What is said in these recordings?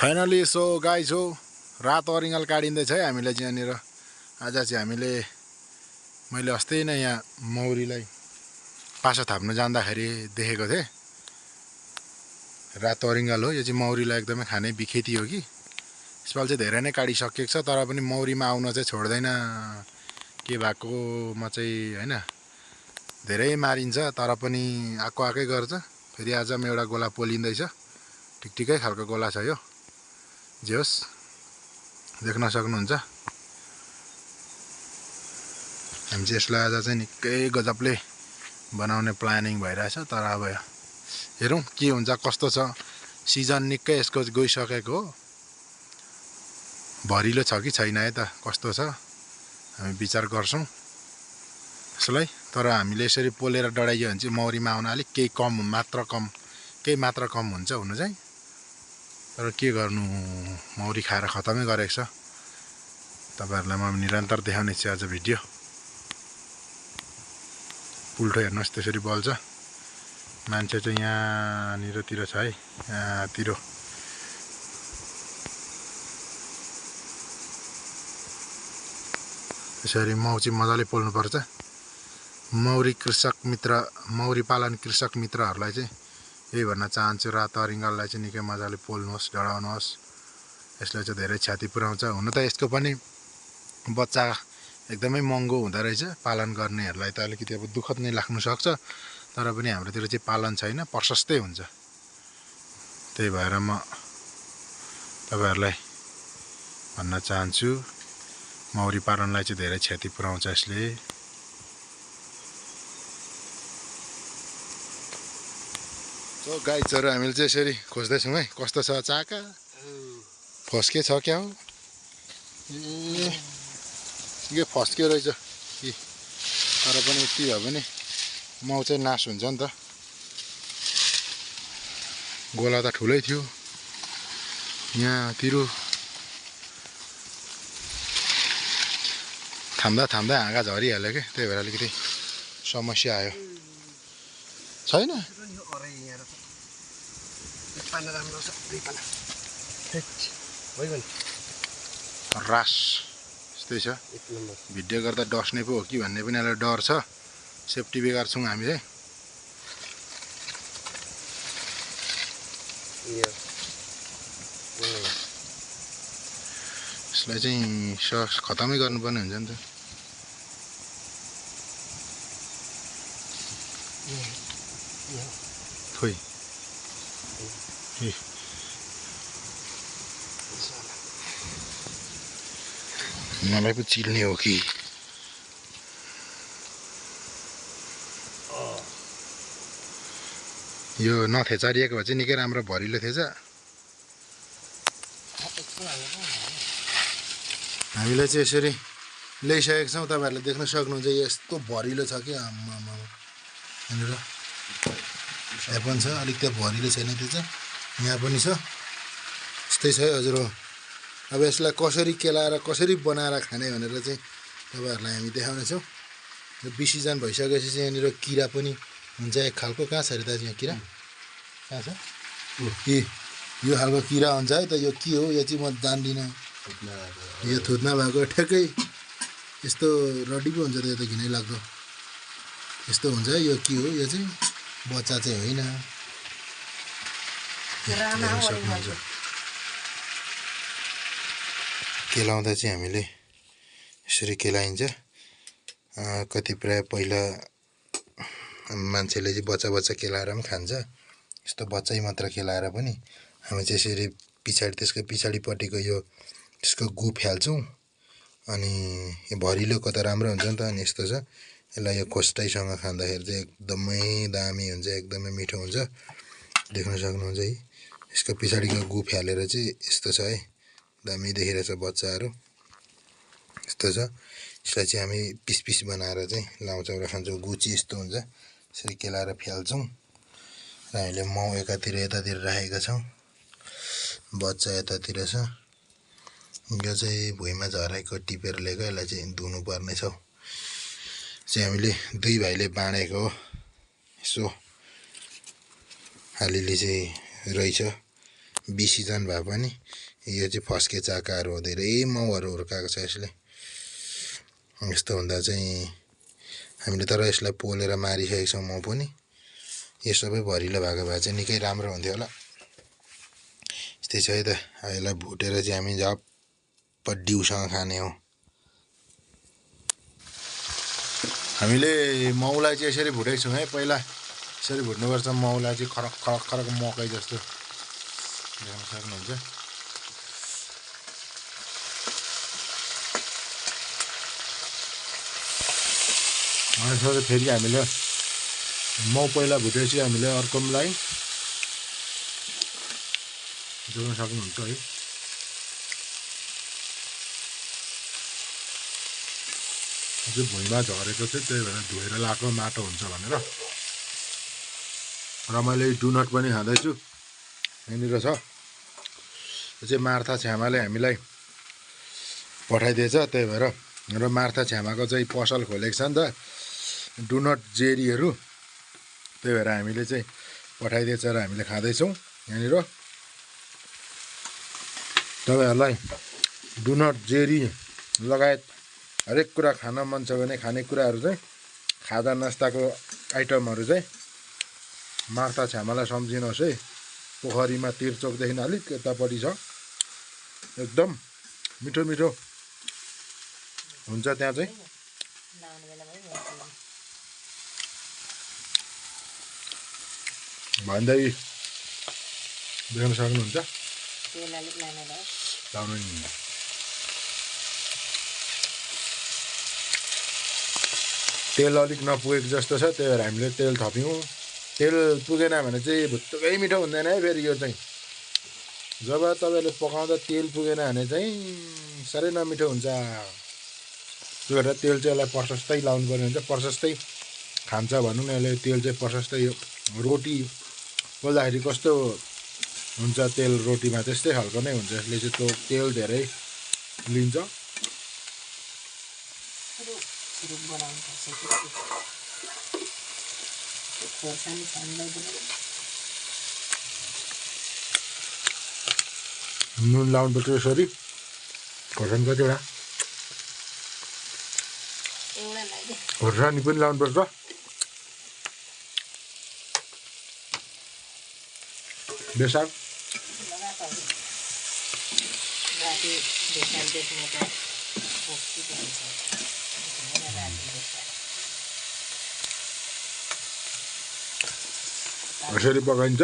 Finally so guys हो रातो अरिङ्गल काटिँदैछ है हामीले चाहिँ यहाँनिर। आज चाहिँ मैले अस्ति नै यहाँ मौरीलाई पासा थाप्न जाँदाखेरि देखेको थिएँ। रातो अरिङ्गल हो यो चाहिँ मौरीलाई एकदमै खाने बिखेती हो कि यसपालि चाहिँ धेरै नै काटिसकेको छ, तर पनि मौरीमा आउन चाहिँ छोड्दैन। के भएको म चाहिँ हैन, धेरै मारिन्छ तर पनि आएकै गर्छ। फेरि आज म एउटा गोला पोलिँदैछ, ठिकठिकै खालको गोला छ यो। जे होस् देख्न सक्नुहुन्छ हामी चाहिँ यसलाई आज चाहिँ निकै गजबले बनाउने प्लानिङ भइरहेछ। तर अब हेरौँ के हुन्छ कस्तो छ। सिजन निकै यसको गइसकेको हो, भरिलो छ कि छैन है त कस्तो छ हामी विचार गर्छौँ यसलाई। तर हामीले यसरी पोलेर डढाइयो भने चाहिँ मौरीमा आउन अलिक केही मात्र कम हुन्छ हुनु चाहिँ। तर के गर्नु, मौरी खाएर खतमै गरेको छ। तपाईहरुलाई म निरन्तर देखाउने छु आज भिडियो। पुल्ठो हेर्नुहोस् त्यसरी बल्छ। मान्छे चाहिँ यहाँनिरतिर छ है, यहाँतिर। यसरी मौ चाहिँ मजाले पोल्नुपर्छ। मौरी पालन कृषक मित्रहरूलाई चाहिँ यही भन्न चाहन्छु, रातो अरिङ्गललाई चाहिँ निकै मजाले पोल्नुहोस्, डढाउनुहोस्। यसले चाहिँ धेरै क्षति पुर्याउँछ। हुन त यसको पनि बच्चा एकदमै महँगो हुँदो रहेछ। पालन गर्नेहरूलाई त अलिकति अब दुःखद नै लाग्न सक्छ, तर पनि हाम्रोतिर चाहिँ पालन छैन, प्रशस्तै हुन्छ। त्यही भएर म तपाईहरुलाई भन्न चाहन्छु मौरी पालनलाई चाहिँ धेरै क्षति पुर्याउँछ यसले। सो गाइजहरु हामीले चाहिँ यसरी खोज्दैछौँ है, कस्तो छ चाका, फस्के छ क्या हो। के फस्के रहेछ कि, तर पनि यति भए पनि माउ चाहिँ नाश हुन्छ नि त। गोला त ठुलै थियो यहाँतिर, थाम्दा हाँगा झरिहाल्यो क्या, त्यही भएर अलिकति समस्या आयो। छैन रास यस्तै छ। भिडियो गर्दा डस्ने पो हो कि भन्ने पनि अलि डर छ। सेफ्टी बेगर छौँ हामी चाहिँ। यसलाई चाहिँ खतमै गर्नुपर्ने हुन्छ नि त। खोइ मलाई पो चिल्ने हो कि। यो नथेचारिएको भए चाहिँ निकै राम्रो भरिलो थिएछ। हामीले चाहिँ यसरी ल्याइसकेको छौँ, तपाईँहरूले देख्न सक्नुहुन्छ यस्तो भरिलो छ कि आम्मामा। यहाँनिर यहाँ पनि छ, अलिक त्यहाँ भरिलो छैन त्यो चाहिँ, यहाँ पनि छ। यस्तै छ है हजुर। अब यसलाई कसरी केलाएर कसरी बनाएर खाने भनेर चाहिँ तपाईँहरूलाई हामी देखाउनेछौँ। यो बिसिजन भइसकेपछि चाहिँ यहाँनिर किरा पनि हुन्छ एक खालको। कहाँ छ अरे दाजु यहाँ किरा, कहाँ छ कि यो खालको किरा हुन्छ है त। यो के हो यो चाहिँ म जान्दिनँ। यो थुत्ना भएको ठ्याक्कै यस्तो रड्डी पो हुन्छ त, यो त घिनै लाग्दो यस्तो हुन्छ है। यो के हो, यो चाहिँ बच्चा चाहिँ होइन। केलाउँदा चाहिँ हामीले यसरी केलाइन्छ। कतिपय पहिला मान्छेले चाहिँ बच्चा केलाएर पनि खान्छ। यस्तो बच्चै मात्र केलाएर पनि हामी चाहिँ यसरी त्यसको पछाडिपट्टिको यो त्यसको गु फ्याल्छौँ। अनि यो भरिलोको त राम्रो हुन्छ नि त। अनि यस्तो छ, यसलाई यो खोस्टाइसँग खाँदाखेरि चाहिँ एकदमै दामी हुन्छ, एकदमै मिठो हुन्छ। देख्न सक्नुहुन्छ है, यसको पछाडिको गु फ्यालेर चाहिँ यस्तो छ है, दामी देखिरहेछ बच्चाहरू यस्तो छ। यसलाई चाहिँ हामी पिस बनाएर चाहिँ लाउँछौँ र खान्छौँ। गु चाहिँ यस्तो हुन्छ, यसरी केलाएर फ्याल्छौँ। र हामीले माउ यतातिर राखेका छौँ, बच्चा यतातिर छ। यो चाहिँ भुइँमा झरेको टिपेर ल्याएको, यसलाई चाहिँ धुनु पर्ने छ। चाहिँ हामीले दुई भाइले बाँडेको हो। यसो अलिअलि चाहिँ रहेछ, बिसिजन भए पनि यो चाहिँ फस्के चाकाहरू हो धेरै माउहरू हुर्काएको छ यसले यस्तो हुँदा चाहिँ हामीले तर यसलाई पोलेर मारिसकेको छौँ माउ पनि यो सबै भरिलो भएको भए चाहिँ निकै राम्रो हुन्थ्यो होला यस्तै छ है त यसलाई भुटेर चाहिँ हामी झप्प डिउसँग खाने हो हामीले माउलाई चाहिँ यसरी भुटेको छौँ है पहिला यसरी भुट्नुपर्छ माउलाई चाहिँ खरक खरक खरक मकै जस्तो देख्न सक्नुहुन्छ अनि फेरि हामीले माउ पहिला भुटेपछि हामीले अर्कोलाई जोड्न सक्नुहुन्छ है अझै भुइँमा झरेको चाहिँ त्यही भएर धोएर लगाएको माटो हुन्छ भनेर र मैले डुनट पनि खाँदैछु यहाँनिर छ यो चाहिँ मार्था छ्यामाले हामीलाई पठाइदिएछ त्यही भएर र मार्था छ्यामाको चाहिँ पसल खोलेको छ नि त डुनट जेरीहरू त्यही भएर हामीले चाहिँ पठाइदिएछ र हामीले खाँदैछौँ यहाँनिर तपाईँहरूलाई डुनट जेरी लगायत हरेक कुरा खान मन छ भने खानेकुराहरू चाहिँ खाजा नास्ताको आइटमहरू चाहिँ मार्था छ्यामालाई सम्झिनुहोस् है पोखरीमा तिरचोकदेखि अलिक यतापट्टि छ एकदम मिठो मिठो हुन्छ त्यहाँ चाहिँ भन्दै देख्न सक्नुहुन्छ लाउनु नि तेल अलिक नपुगेको जस्तो छ त्यही भएर हामीले तेल थप्यौँ तेल पुगेन भने चाहिँ भुत्तुकै मिठो हुँदैन है फेरि यो चाहिँ जब तपाईँले पकाउँदा तेल पुगेन भने चाहिँ साह्रै नमिठो हुन्छ त्यो भएर तेल चाहिँ यसलाई प्रशस्तै लाउनु पर्ने हुन्छ प्रशस्तै खान्छ भनौँ न यसले तेल चाहिँ प्रशस्तै रोटी पोल्दाखेरि कस्तो हुन्छ तेल रोटीमा त्यस्तै खालको नै हुन्छ यसले चाहिँ त्यो तेल धेरै लिन्छ नुन लाउनुपर्छ यसरी खोर्सानी कतिवटा खोर्सानी पनि लाउनुपर्छ बेसार यसरी पकाइन्छ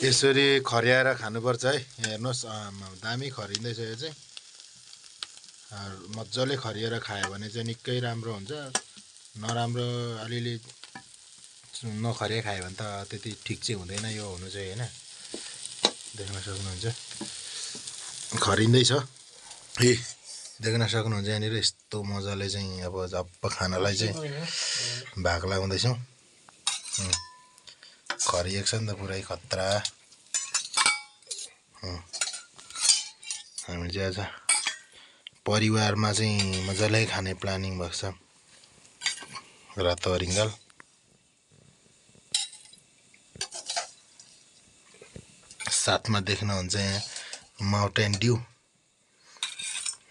यसरी खर्याएर खानुपर्छ है हेर्नुहोस् दामी खरिँदैछ यो चाहिँ मजाले खरिएर खायो भने चाहिँ निकै राम्रो हुन्छ नराम्रो अलिअलि नखरिया खायो भने त त्यति ठिक चाहिँ हुँदैन यो हुनु चाहिँ होइन देख्न सक्नुहुन्छ खरिँदैछ ए देख्न सक्नुहुन्छ यहाँनिर यस्तो मजाले चाहिँ अब झप्प खानालाई चाहिँ भाग लगाउँदैछौँ खरिएको छ नि त पुरै खतरा हामी चाहिँ आज परिवारमा चाहिँ मजाले खाने प्लानिङ भएको छ रातो रिङ्गल साथमा देख्नुहुन्छ यहाँ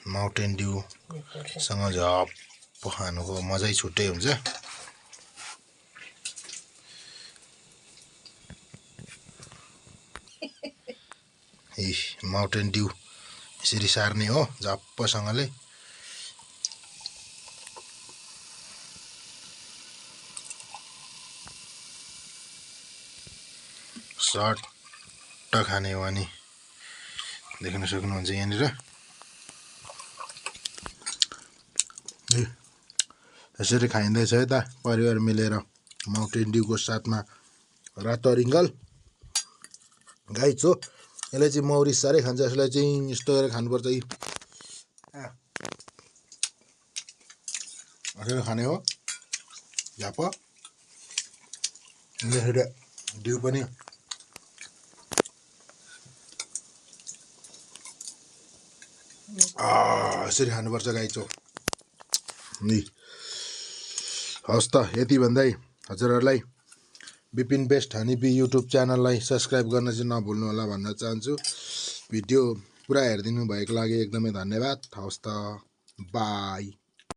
माउन्टेन ड्यूसँग झप्प खानुको मजै छुट्टै हुन्छ माउन्टेन ड्यू यसरी सार्ने हो झप्पसँगले सर्ट खाने हो अनि देख्न सक्नुहुन्छ यहाँनिर यसरी खाइँदैछ है त परिवार मिलेर माउन्टेन ड्यूको साथमा रातो रिङ्गल गाई हो यसलाई चाहिँ मौरी साह्रै खान्छ यसलाई चाहिँ यस्तो गरेर खानुपर्छ यसरी खाने हो झ्याप ड्यू पनि यसरी खानुपर्छ गाई चो नि हस् त यति भन्दै हजुरहरूलाई विपिन बेस्ट हनीबी युट्युब च्यानललाई सब्सक्राइब गर्न चाहिँ नभुल्नु होला भन्न चाहन्छु। भिडियो पुरा हेरिदिनु भएको लागि एकदमै धन्यवाद। हवस् त, बाई।